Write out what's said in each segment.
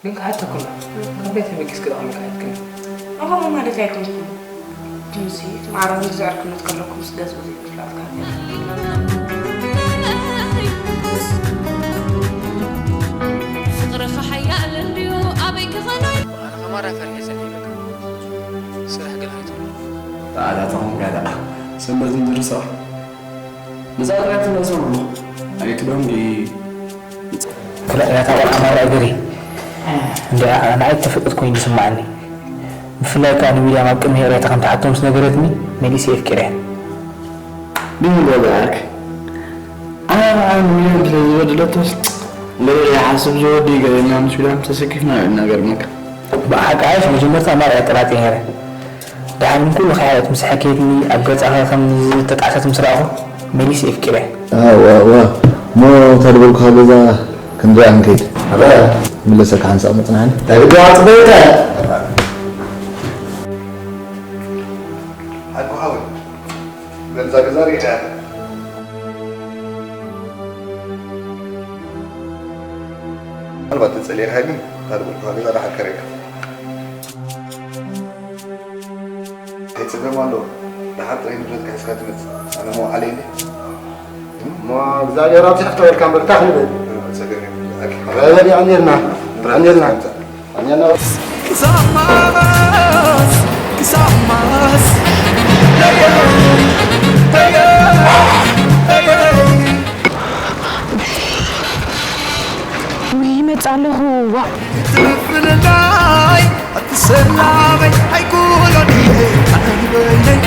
ግን ክሓተኩም ካብ ቤት ተበጊስ ክልኣኹም ኣይትክን። ኣባኡ ማለት ኣይኮንኩም። ድምፂ እቲ ማዕረ ንዝዕርክነት ከለኩም ምስ ገዝኡ ዘይምፍላጥካ። ፍቕርኻ ሓያል እንድዩ ኣበይ ክኸኖ። ኣነ ከማራ ፈርሒ ሰሊበካ ስራሕ ገለ ኣይትብሉ። በዓላትኹም ጋዳ ሰንበት እንድርሳ። ብዛዕባ ትነስምዑ ኣይክደም ድዩ? ክላ እያ ታባ ኣማራ እግሪ እንዲኣ ንዓይ ተፈጥት ኮይኑ ይስማዓኒ። ብፍላይ ከኣ ንዊልያም ኣብ ቅድሚ ይቕሬታ ከም ትሓቶ ምስ ነገረትኒ መሊሰ የፍቂረ። ቢንጎ በኣክ ኣነ ንዓይ ንዊልያም ስለ ዝበደለቶስ ለይለ ይሓስብ ዝወዲ ገለና ምስ ዊልያም ተሰኪፍና ኢና ገርመካ። ብሓቂ ዓይሽ መጀመርታ ማርያ ጥራጥ ይሄረ። ደሓር ምን ኩሉ ከያየት ምስ ሓከይትኒ ኣብ ገጻ ከም ዝተጣዕሰት ምስ ረኣኹ መሊስ የፍቂረ። ኣዋ ኣዋ እሞ ተድበልኩኻ ገዛ ክንሪኣ ንከይድ። ምለሰካ ሓንሳእ መጽናዕኒ። ተግባጽ በይተ። ሓቁ ሓወይ፣ በዛ ገዛ ሪኢኻ ኢኻ። ምናልባት ተጸሊእኻ ግን፣ እታ ድበልኩኻ ገዛ ደሓር ከርእየካ። እንታይ ጸገም ኣሎ? ደሓር ጥራይ ንብረትካ ሒዝካ ትመጽእ። ኣነ መውዓለይ እንዴ? እሞ እግዚኣብሔር ኣብዚሑ ክተበልካ እምበር እንታይ ክንብል? ጸገም የብሉን። ኣኪ። በል የቐንየልና። የቐንየልና። የቐንየልና። ክሳብ ማስ፣ ክሳብ ማስ፣ ውይ፣ ይመጽእ ኣለኹ። ዋእ። እቲ ምፍልላይ፣ እቲ ሰላመይ ኣይኩሎን እየ ኣነ ንበይነይ።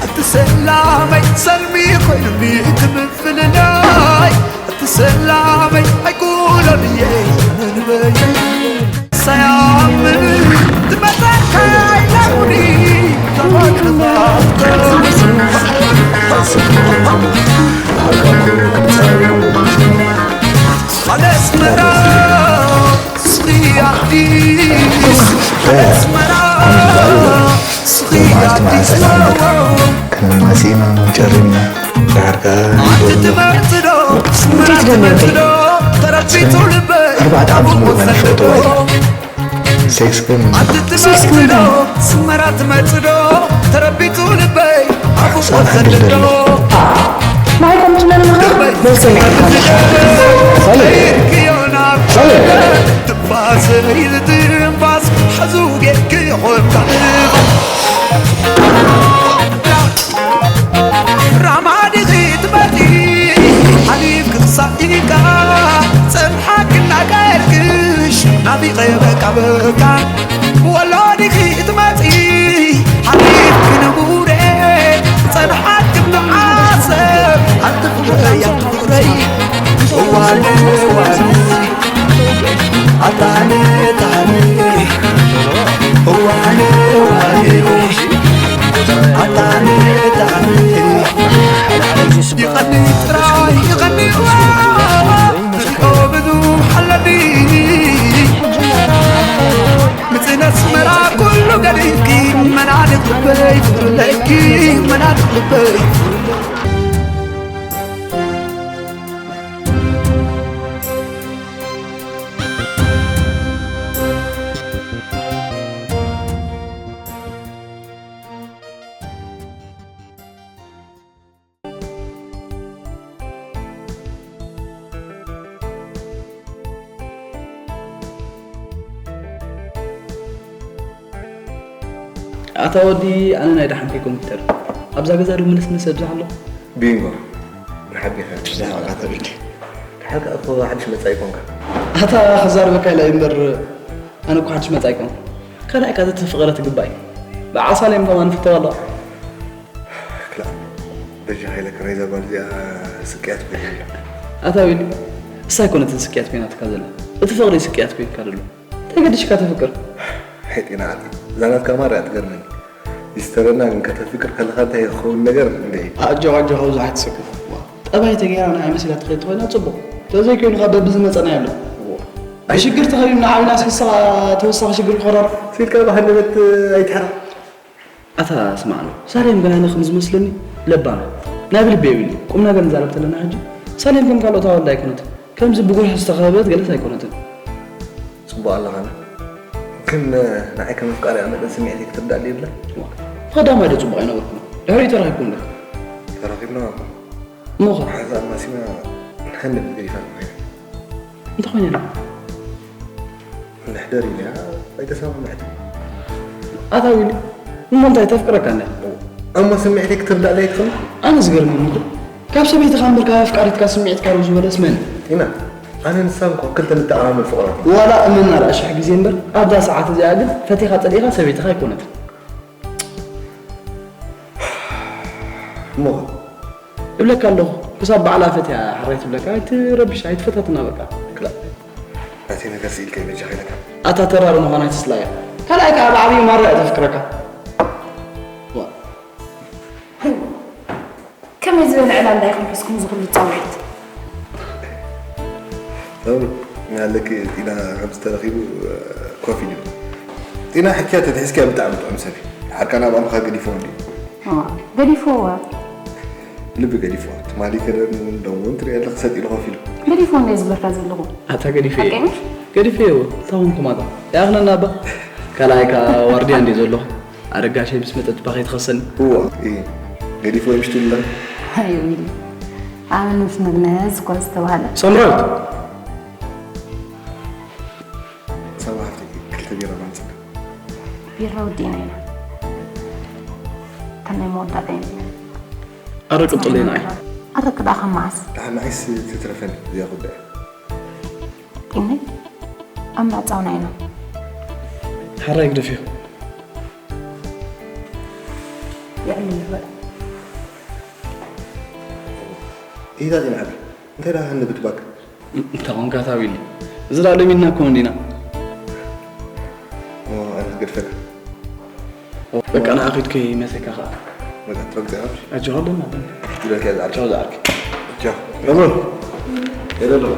እቲ ሰላመይ ሰልሚ ኮይኑኒ፣ እቲ ምፍልላይ፣ እቲ ሰላመይ ኣይኩሎን እየ ኣነ ንበይነይ። ሳያምን ትመጣካ ኢላሙኒ፣ ኣስመራ ስኺ ኣዲስ ኣስመራ ስኺ ኣዲስ ከነማሲና ጨሪምና ዳርጋ ኣንቲ ትመርጽዶ ስመራ ትመርጽዶ ተረቢቱ ልበይ ኣርባዕተ ዓመት ሙሉ ኣቡቆ መን ይፈልጦ ዘለዶ። ሴክስ ግን ኣንቲ ትመርጽዶ ስመራ ትመርጽዶ ተረቢቱ ልበይ ኣቡቆ ዘለዶ። ማይ ከምትለን ምኻር መልሰን ኣይትፋለሽ። ትንፋሰይ ትንፋስ ሓዙ ጌርኪ ይኾንካ ራማ ዲኺ ትመጺ ሓሊፍ ክሳኢካ ጸንሓክ እናቀልክሽ ናፊቐ በቃ በቃ ወሎ ዲኺ ትመጺ ሓሊፍ ክንቡረ ጸንሓክ ትዓሰብ ኣንቲ ፍቕረይ ኣንቲ ፍቕረይ እዋነ እዋነ ኣታነ ታነ እዋነ እዋነ ኣታነ ታነ ይቐኒ ጥራይ ይቐኒ ሪኦ ብዙ ሓለኒ ምፅነ ኣስመራ ኩሉ ገዲፍኪ መናድቕ ልበይ ፍቕርለይኪ መናድቕ ልበይ ኣታ ወዲ ኣነ ናይ ደሓንከይ ኮምፒተር ኣብዛ ገዛ ዶ ምንስንስ ኣብዛ ኣሎ። ቢንጎ ንሓቢኻ ብዛዕባኻ ተብልኪ። ሓቂ እኮ ሓድሽ መጻኢ ኮንካ። ኣታ ክዛረበካ ኢለ እምበር ኣነ እኮ ሓድሽ መጻኢ ኮንኩ። ካልኣይ ካዘት ፍቕረ ትግባይ ብዓሳ ለይም ከማን ፍተዋ ኣለዋ። ክላ በጃ ሃይለ ከመይ ዘጓል እዚኣ ስቅያት ኮይና ኣላ። ኣታ ዊሊ እሳ ኣይኮነትን ስቅያት ኮይናትካ ዘላ እቲ ፍቕሪ ስቅያት ኮይንካ ዘሎ እንታይ ገዲሽካ ተፍቅር። ሄጢና ዓጢ እዛ ናትካ ማራ እያ ትገርመኒ። ይስተረና ግን ከተፍቅር ከለኻ እንታይ ይኸውን ነገር እንደ ኣጆኻ ኣጆኻ ብዙሕ ኣይትሰክፍ። ጠባይ ተገይራ ንዓይ መሲላ ትኸይድ ተኾይና ጽቡቕ። ተዘይኮይኑ ኸኣ በብዝመጸና የሎ። ብሽግር ተኸቢብና ዓቢናስ ንስኻ ተወሳኺ ሽግር ክኾነና። ሲልካ ብሃንደበት ኣይትሕረቕ። ኣታ ስማዕ ኣሎ ሳሌም ግን ኣነ ከም ዝመስለኒ ለባም ናይ ብልቢ የብሉ ቁም ነገር ንዛረብ ተለና ሕጂ ሳሌም ከም ካልኦት ኣዋልድ ኣይኮነትን ከምዚ ብጉርሒ ዝተኸበበት ገለስ ኣይኮነትን ጽቡቕ ኣለኻና ግን ንዓይ ከም ኣፍቃሪኣ መጠን ስምዒተይ ክትርዳእ የብላ ቀዳማይ ዶ ጽቡቕ ኣይነበርኩም ድሕሪኡ ተራኺብኩም ዶ ተራኺብና እሞ ኸ ሓዛ ኣማሲና ንሓንድ ገዲፋ ኮይና እንታይ ኮይና ንሕደር ኢልያ ኣይተሰማምዐትን። ኣታ ዊሊ እሞ እንታይ ተፍቅረካ እንድያ? እሞ ስምዒተይ ክትርዳእ ኣይትኽእልን? ኣነ ዝገርመኒ እኮ ካብ ሰበይትኻ እምበር ካብ ኣፍቃሪትካ ስምዒትካ ርኡይ ዝበለስ መን እዩ? ቲና ኣነ ንሳን እኮ ክልተ ንተኣማመን ፍቑራት ኢና። ዋላ እመን ኣርባዓ ሽሕ ግዜ እምበር ኣብዛ ሰዓት እዚኣ ግን ፈቲኻ ጸሊእኻ ሰበይትኻ ኣይኮነትን። እሞ እብለካ ኣለኹ ክሳብ ባዕላ ፈትያ ሕራይ ትብለካ ኣይትረብሽ ኣይትፈታትና በቃ ክላእ ናተይ ነገር ስኢልካ ይበጃኻ ኢለካ ኣታ ተራር ምዃና ኣይትስላ እያ ካልኣይ ከዓ ብዓብዩ ማራ እያ ተፍቅረካ ከመይ ዝበለ ዕላል ዳይኹም ሕዝኩም ዝኽሉ ፃውዒት ሰብሩ ኣለኪ ጢና ከምዚ ተረኺቡ ኮፍ ኢሉ ጢና ሕክያ ተትሒዝኪያ ብጣዕሚ ጥዑም ሰብ እዩ ሓርካ ናብ ኣምኻ ገዲፎ እንዲ ገዲፎ ልቢ ገዲፎ ትማሊ ከደን ደሞ እንትሪኦ ኣለኺ ሰጥ ኢሉ ኮፍ ኢሉ ገዲፎ እንደ ዝብለካ ዘለኹ ኣታ ገዲፈ እየ ገዲፈ እየ እታ ኮንኩማታ ያኽነና ባ ካልኣይ ከዓ ዋርድያ እንደ ዘለኹ ኣረ ጋሸይ ምስ መጠጥ እባ ከይትኸሰኒ። እዋ እየ ገዲፎ ይምሽቱ ኣለና። ኣይ ዊሊ ኣመን ምስ መግነዝ እኳ ዝተባህለ። ሳምራዊት። ሳባ ሃፍተይ ክልተ ቢራ ማምፅና። ቢራ ወዲእና ኢና። እታ ናይ መወዳእታ ኢና። ኣረ ቅጥለይ ንዓይ። ኣረ ክዳኻ መዓስ። ደሓን ንዓይስ ትትረፈኒ እዚኣ ጉዳይ። ጢመይ ኣብ ምዕጻውና ኢና። ሓራይ ግደፍዮ። የዕልል በል። ኢዛ ዜና ሓቢ እንታይ ደኣ ሃንብት ባክ? እንተ ኾንካ ታዊሊ እዚ ደኣ ለሚንና እኮ እንዲና። ኣነ ገድፈካ። በቃ ንዓ ኺድ ከይመተካ ኸዓ በቃ ትረግጽ ኢኻ ኣጆኻ ኣለና ይበልካ እያ ዝዓርከይ ቻው ቻው መምህር የለ ኣለኹ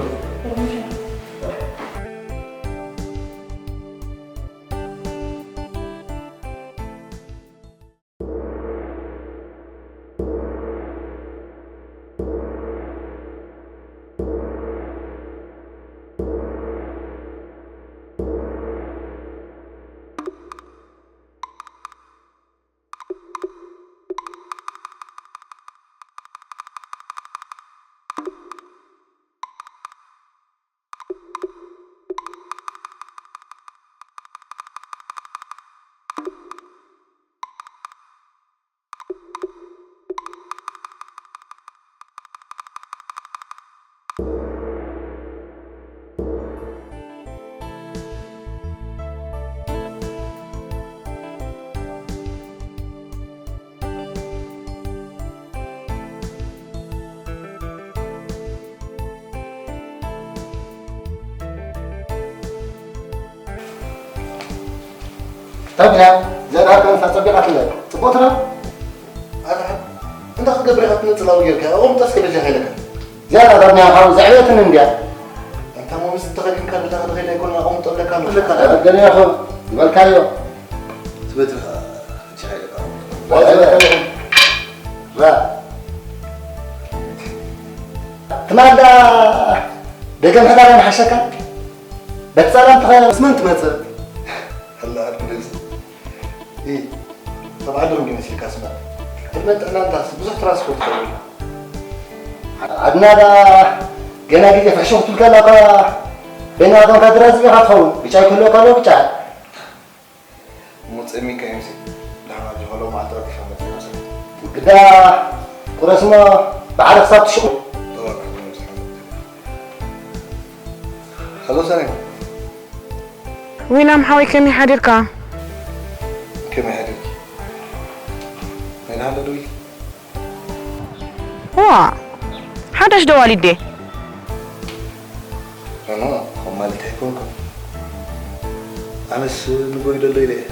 ታዲያ ዘርኣካ ንሳ ጸቢቓትለ ጽቡቕ ትረፍ ኣታ እንታይ ክትገብር ኢኻ ትነጽላዊ ጌርካ ኣብኦም ጠስከ በጃኻ ኢለካ ዝያዳ ካብ ናይ ሓው ዘዕበየትን እንድያ ኣንታ ሞምስ ተኸዲንካ ብታ ክትኸይድ ኣይኮን ኣብኦም ጠብለካ ኣለካ ገለ ኢኹም ዝበልካዮ ትበትኻ ትማል ደኣ ደገ ምሕዳር ኣይምሓሸካ በቲ ጸላም ተኸ ምስ መን ትመጽእ? ኣላ ኣድነስ ኢ ተባዕሎም ዲመስልካ ስማ ዕድመ ጥዕና እንታስ ብዙሕ ትራንስፖርት ይኸውን ዓድና ደኣ ገና ግዜ ፍሕሾ ክትብል ከላ እኳ በይናቶም ካድራ ዝኢኻ ትኸውን ብጫ ይክህልወካ ኣሎ ብጫ እሞ ጸሚካ እዮምሲ ደሓን ኣጆኻ ሎም መዓልቲ ረጊፋ መጺና ሰብ ግዳ ቁረስሞ ብዓለ ክሳብ ትሽቁ ሃሎ ሰላም ዊናም ሓወይ ከመይ ሓዲርካ? ከመይ ሓዲርኪ? ናይ ደሓን ዶ ደዊልኪ? ዋ ሓዳሽ ደዋሊት ድየ ኖ ኖ ከም ማለት ኣይኮንኩን ኣነስ ንጎይ ደሎ ኢለ እየ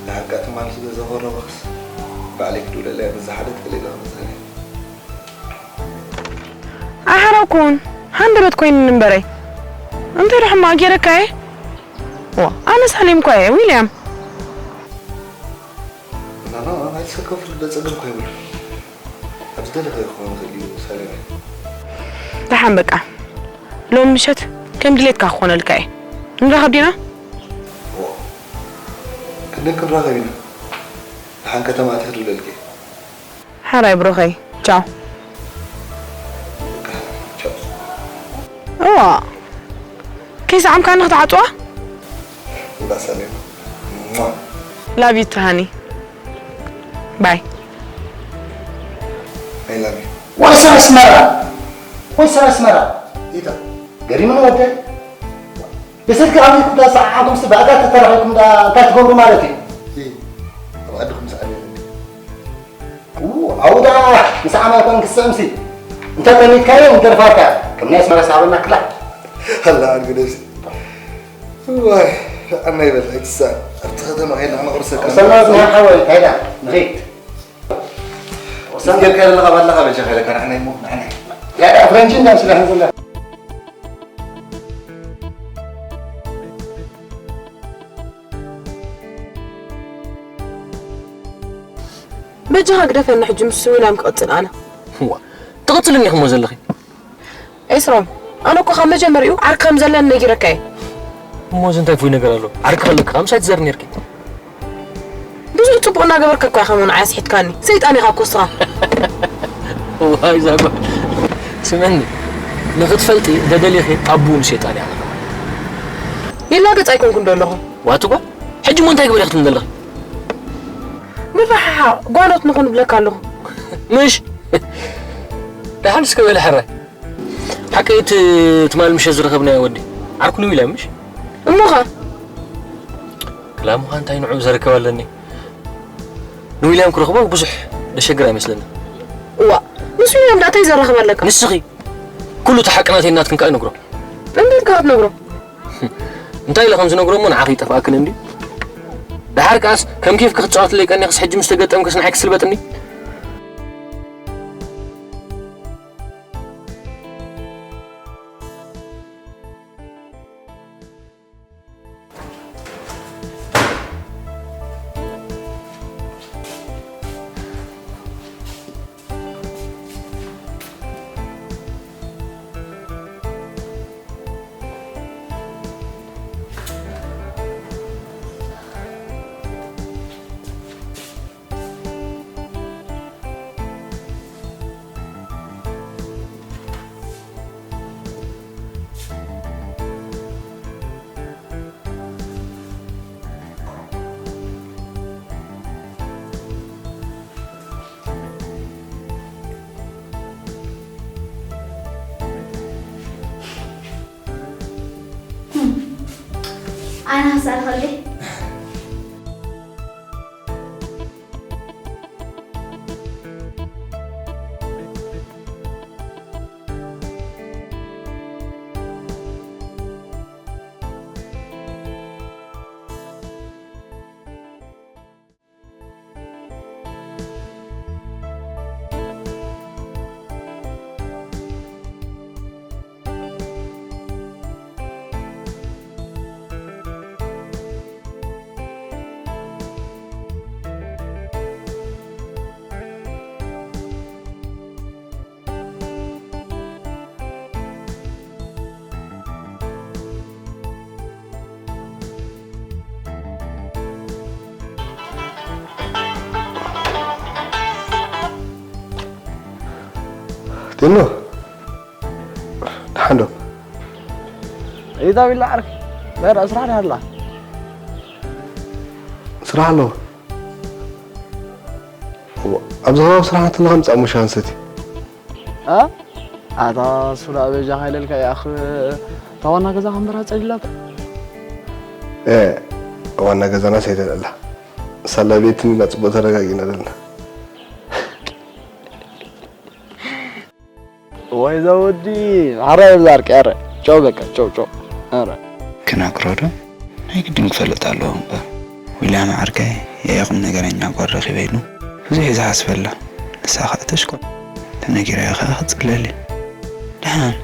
ንሓቃ ትማል ስለ ዘኸረበክስ ባዕለይ ክድውለለያ ምስ ዝሓደት ክልእላ መዛነ። ኣይሓረኩን። ሃንደበት ኮይኑኒ እምበረይ። እንታይ ዶ ሕማቕ ገይረካ እየ? ዋ፣ ኣነ ሳሌም እኳ እየ፣ ዊልያም። ናና ኣይትሰከፉ፣ ደጸገም ኮይብሉ ኣብ ዝደለኸ ክኾን ይኽእል እዩ። ሳሌም። ደሓን በቃ፣ ሎም ምሸት ከም ድሌትካ ክኾነልካ እየ። ንራኸብ ዲና? ዎ፣ ክንደይ ክንራኸብ ኢና? ደሓን ከተማ ኣትየ ክድውለልኪ። ሓራይ ብሩኸይ፣ ቻው። ቻው። እዋ፣ ከይሰዓምካኒ ክትዓጽዋ? እንዳ ሳሌም። ሟ። ላቭ ዩ ቱ ሃኒ። ባይ። I love you. ወይ ሰብ ኣስመራ፣ ወይ ሰብ ኣስመራ። ኢታ። ገሪሙኒ ወደ ብስልኪ ከመይ ኩዳ ሰዓዓኩም ስ ብኣጋ ተተራኺብኩም ዳ እንታይ ትገብሩ ማለት እዩ? እ፣ ኣብ ዓድኹም ሰዓብ የለን። ኡ፣ ኣውዳ ምስ ዓማይ ኮን ክስዕምሲ እንተ ጠሚትካዮ እንተርፋካ ከም ናይ ኣስመራ ሳበና ክላ። ኣላ ኣድግ ነብሲ። ዋይ፣ ኣና ይበል ኣይትሳእ። ኣብቲ ከተማ ኸይድና ክነቑርሰካ። ሰናት ናይ ሓወይ ታይዳ ንኸይድ። ጌርካ ዘለኻ ባላኻ በጃኻ ኢለካ ንዓና እሞ ንዓና። ያዳ ፍረንጂ እንዳምስላ ዘላ። በጃኻ ግደፈኒ ሕጂ ምስ ዊልያም ክቕጽል ኣነ። ዋ ትቕጽልኒ ኢኹሞ ዘለኺ። ኤስሮም፣ ኣነ እኮ ካብ መጀመሪኡ ዓርኪ ከም ዘለኒ ነጊረካ እየ። እሞ እዚ እንታይ ፍሉይ ነገር ኣለዎ? ዓርኪ ከለኪ ከኣ ምሳይ ትዘሪ ነርኪ። ብዙሕ ጽቡቕ እናገበርካ እኮ ኢኻ ንዓይ ኣስሒትካኒ። ሰይጣን ኢኻ እኮ ንስኻ። ዋይ እዛ ጓል። ስመኒ፣ ንኽትፈልጢ እንተደሊኺ ኣቦኡ ንሰይጣን እያ። ይላገጽ ኣይኮንኩን ዶ ኣለኹ? ዋቲ ጓል፣ ሕጂ እሞ እንታይ ግበሪ ክትብልኒ ዘለኺ? ንረሓሓቕ ጓኖት ንኹን እብለካ ኣለኹ። ምሽ? ደሓን እስከ በሊ ሕራይ። ሓቂ እቲ ትማል ምሸት ዝረኸብናዮ ወዲ ዓርኩ ንዊልያም ምሽ? እሞኻ? ክላም ምዃን እንታይ ንዑ ዘረከብ ኣለኒ? ንዊልያም ክረኽቦ ብዙሕ ደሸግር ኣይመስለኒ። እዋ፣ ምስ ዊልያም ዳኣ እንታይ ዘራኽብ ኣለካ? ንስኺ ኩሉ እቲ ሓቂ ናተይ ናትክን ከኣ ይነግሮ። እንዴት ከኣ ትነግሮ? እንታይ ኢለ ከም ዝነግሮ እሞ ንዓኺ ይጠፍኣክን እንዲ። ደሓር ከኣስ ከም ኬፍኪ ክትጻወትለይ ቀኒኽስ ሕጂ ምስ ተገጠምክስ ንዓይ ክስልበጥኒ? ኣነ ክስኣል ከለይ ቴኖ፣ ደሓን ዶ? ኢዛ ቢላ ዓርኪ በራ ስራሕ ዳላ ስራሕ ኣሎ። ኣብዚ ከባቢ ስራሕ እንተለኻ ምጻእ እሞ ሻሂ ንሰቲ። እ ኣታ ሱላ በጃኻ ኢለልካ ይኣኽ። እታ ዋና ገዛ ከንበራ ጸሊላታ። እ ዋና ገዛና ሰይደ ኣላ። ሳላ ቤት ንላ ጽቡቕ ተረጋጊና ዘለና። ወይ ዘወዲ ሓራይ ብዛርቂ ኣረ ጨው በቃ ጨው ጨው ኣረ ክነግሮ ዶ? ናይ ግድን ክፈልጥ ኣለዎ እምበር። ዊልያም ዓርከይ፣ የያ ቁም ነገረኛ ጓል ረኺበ ኢሉ ብዙሕ እዩ ዝሓስበላ። ንሳ ኸኣ ተሽኮር። ተነጊረዮ ኸኣ ክጽለል እዩ። ደሓን፣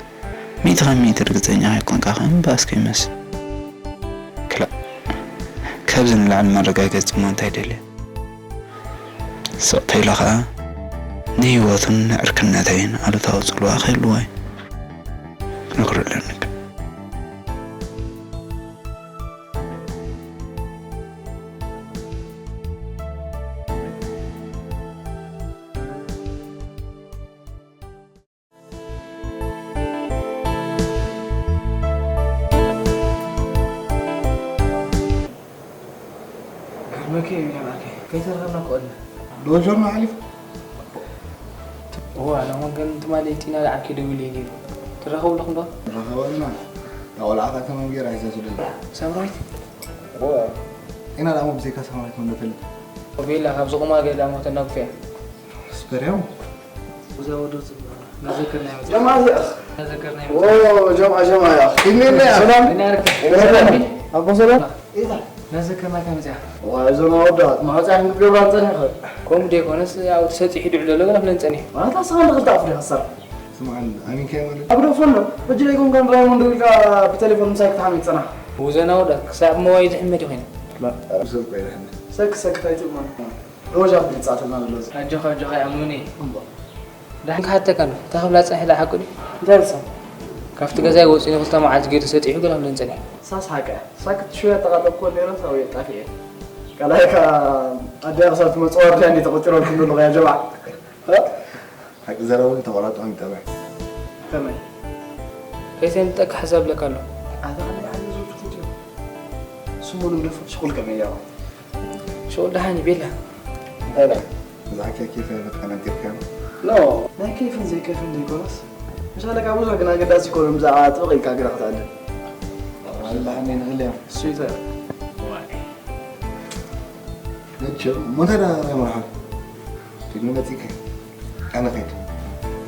ሚእቲ ካብ ሚእቲ ርግጸኛ ከይኮንካ ኸኣ ምባእስከ ይመስል። ክላእ፣ ካብዚ ንላዕሊ መረጋገጺ እሞ እንታይ ደልየ? ስቕ ተኢለ ኸኣ ንህይወቱን ንዕርክነተይን ኣሉታዊ ጽልዋ ክህልዎ እዩ። ክነግሮ ኣለኒ ግን። ግርመኪ እዩ ጀማዓከ፣ ከይተረኸብና እኮ ኣልና። ዶ ጆርና ሓሊፉ? እዋ፣ ኣነ እውን ግን ትማሊ ጢና ለዓኪ ደዊለ ነይሩ። ትራኸቡ ኣለኹም ዶ? ንራኸብ ኣልና። እታ ቆልዓ ከኣ ተማም ገይራ ሒዛቶ ደላ። ሳምራዊት? እዋ። ጢና ደኣ እሞ ብዘይካ ሳምራዊት መን ዶ ይፈልጥ? ቤላ፣ ካብዚ ቁማር ገለ እሞ ተናግፉ እያ። ስፐርያው? እዛ ወዶ ጽቡቕ። ናዘከርና ይመጽእ። ጀምዓ እዚኣስ? ናዘከርና ኦ፣ ይመጽእ። ጀምዓ፣ ጀምዓ እያ። ፊልም የለ እያ። ሰላም። ምን ያርክ? ሰላም። ሰላም። ኣቦ ሰላም። ኢዛ። ናዘከርና ከመጽኣ። ዋ፣ እዞም ኣወዳት፣ ማዕጻ ክንገብራ ጸኒሑ። ከምኡ ደይኮነስ፣ ያው፣ ተሰጢሑ ድዑ ዘሎ ገና ፍለን ጸኒሑ። ማለት ኣስኻ ንኽልተ ኣፍሪ ሓሳብ። ስምዓኒ፣ ኣሚንካዮ ማለት? ኣብ ዶ ፈሎ፣ ሕጂ ደይኮንካ ንራይሞንድ ኢልካ ብቴሌፎን ምሳይ ክትሓሚ ትጸናሕ። ውዘና ወዳት፣ ክሳብ መዋይ ዝሕመድ ይኾይን። ላ፣ ኣብ ሰብ እኮ ይድሕን። ሰክ፣ ሰክ፣ ታይ ትእመን? ሮጃ ብልጻትና ዘሎ እዚ። ኣጆኻ፣ ኣጆኻ፣ ይኣምኑኒ። እምባ። ዳሕን ክሓተካ ኣሎ። እንታይ ክብላ ጸኒሐ ደኣ ሓቁ ድዩ? እንታይ ኢልሳ? ካብቲ ገዛይ ወጺኡ ንክልተ መዓልቲ ገይሩ ተሰጢሑ ገለ ክብለኒ ጸኒሑ። ሳስ ሓቀ። ሳክት ሽው ያጠቓጠብኩዎ ነይረ፣ ሳው የጣፊኤ። ካልኣይ ከኣ ኣዲኣ ክሳብ ትመጽእ ወርድያ እንዴ ተቆጢረልኩም ዘለኹ ያ ጀማዓ። ሓቂ ዘረባ ግን ተቆራርጦም ይጠብዕ። ከመይ? ከይተምጠካ ሓሳብ ኣለካ ኣሎ። ኣታ ከመይ ዓይነት ዝውፍት እዩ? ስሙ ንምደፍር ሽቁል ከመይ ያው? ሽቁል ደሓን እዩ ቤላ። እንታይ ደኣ? ብዛዕባ ኬፍ ኣይፈለጥካን ኣንቲርካዮ? ኖ፣ ናይ ኬፍን ዘይኬፍን ዘይኮነስ፣ ምሳሌ ካብ ብዙሕ ግን ኣገዳሲ ይኮነ፣ ብዛዕባ ጥብቕ ኢልካ ግራ ክትዕድል። ኣልባሕኒ ንኽልያ። እሱ ይተ-፣ መቸም፣ እሞ እንታይ ደኣ ናይ መርሓ? ትግኒ መጺእከ? ኣነ ኸይድ።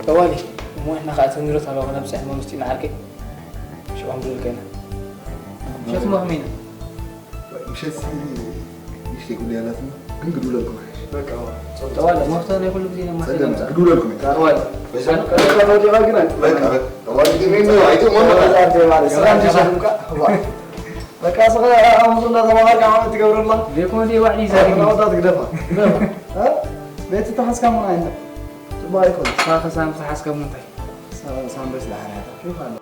ጠዋሊ፣ እሞ ንሕና ኸኣ ተንዝረት ኣለዋ ከነብጽሕ እሞ ምስጢና ዓርከይ። ሽቆም ድልከና። ሸት መኽሚና። ምሸት ንእሽተይ ጉዳይ ኣላትና፣ ግን ግድውለልኩም። በቃ፣ ጠዋለ፣ መፍትሒ ናይ ኩሉ ግዜ ለማሰ ጸገም፣ ይመጽእ። ግድውለልኩም። ጠዋለ። በዛ በቃ፣ በቃ፣ ወዲኻ ግን ኣይ-፣ በቃ፣ በቃ። ጠዋለ ግን ምን ነው? ኣይትእመኑ። በቃ፣ በቃ፣ ሰላም በቃ። ተሰምካ። ዋ። በቃ፣ ስኻ ኣምዙ እንዳተማሃርካ ዓመት ትገብረላ። ዘይኮነ ደይ ዋዕሊ ዘርኢ። ናወዳት ግደፋ። ግደፋ። እ? ቤት ተሓዝካ ምን ዓይነት? ጽቡቕ ኣይኮነን። ሳኸ ሳም ተሓዝካ ምን እንታይ? ሳ-፣ ሳምበስ ለሓርያ። ኬፍ ኣሎ።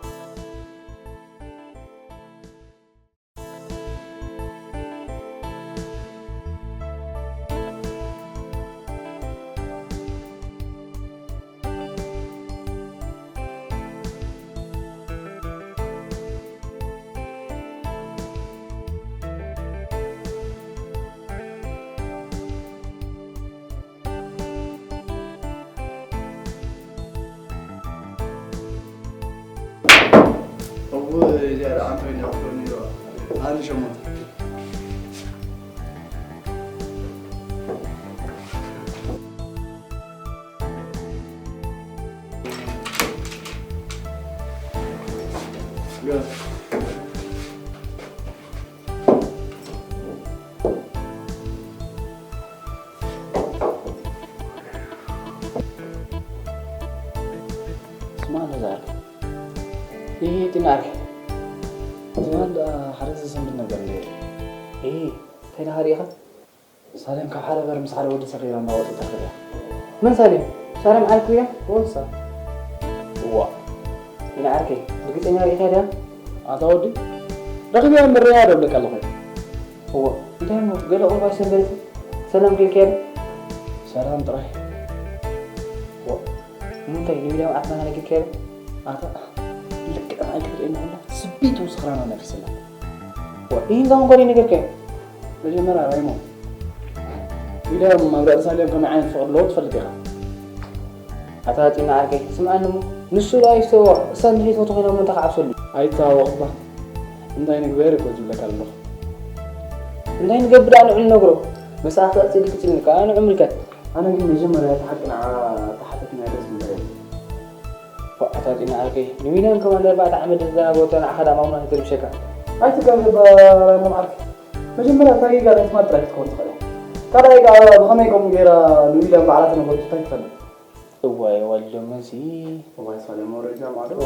እውይ፣ እዚኣ ደኣ ኣንቶኒ ኣፍሮ ነይሩ። ኣነ ሸሞንተ። ስማ ነዛ ዓርከይ። ይሄ ጢና ዓርከይ። ዝባን ደኣ ሓደ ዘሰንብድ ነገር እንድየ። ይሄ እንታይ ደኣ ርኢኻ? ሳሌም ካብ ሓደ በር ምስ ሓደ ወዲ ሰሪራ እንዳወጸት ትረኽብ እያ። መን ሳሌም? ሳሌም ዓርኩ እያ? ወሳ። እዋ። ጢና ዓርከይ፣ ርግጸኛ ርኢኻ ድያ? ኣታ ወዲ፣ ረኺበያ እምበር ርኣያ ዶ እብለካ ኣለኹ? እዎ፣ እንታይ እሞ፣ ገለ ቁሩብ ኣይሰንበደትን? ሰላም ከ ኢልካያ ዶ? ሰላም ጥራይ። እዎ፣ ንምንታይ ንዊልያም ዓርክና ነጊርካዮ ዶ? ኣታ፣ ልክዕ ንዓይ ክትርእየኒ ከላ፣ ስቢት ውስኽራና ነፊስላ። እዎ፣ ይህን ዛውን ጓል ይነገርካዮ? መጀመርያ ራይሞ፣ ዊልያም ኣብ ርእሲ ሳሌም ከመይ ዓይነት ፍቕሪ ኣለዎ ትፈልጥ ኢኻ። ኣታ ጢና ዓርከይ፣ ስምዓኒ እሞ፣ ንሱ ደኣ ይፍተዋ፣ እሳ እንድሕሪ ትፈትዎ ኮይና እሞ እንታይ ክዓብሰሉ? ኣይተሃወቕ እባ። እንታይ ንግበር እኮ ዝብለካ ኣለኹ። እንታይ ንገብር ደኣ ንዑ ንነግሮ። መሳእኽቲ ቀጺሉ ክጽልኒ ከኣ ንዑ ምልከት። ኣነ ግን መጀመርያ እቲ ሓቂ ንዓ ተሓተትና ደስ ዝብለኒ። ፎእ፣ ኣታ ጢና ዓርከይ፣ ንዊልያም ከማን ንኣርባዕተ ዓመት ዝዘናገወቶ ንዓኻ ደኣ ማሙና እንተልብሸካ። ኣይትጋገ እባ ራይሞን ዓርከይ። መጀመርያ እታ ጌጋ ናይ ትማል ጥራይ ክትከውን ትኽእል እያ። ካልኣይ ከዓ ብኸመይ ከምኡ ገይራ ንዊልያም ባዕላ ተነገረቶ እንታይ ትፈልጥ? እዋይ ወልዶ መዚ እዋይ ሳለ መውረጃ ማለት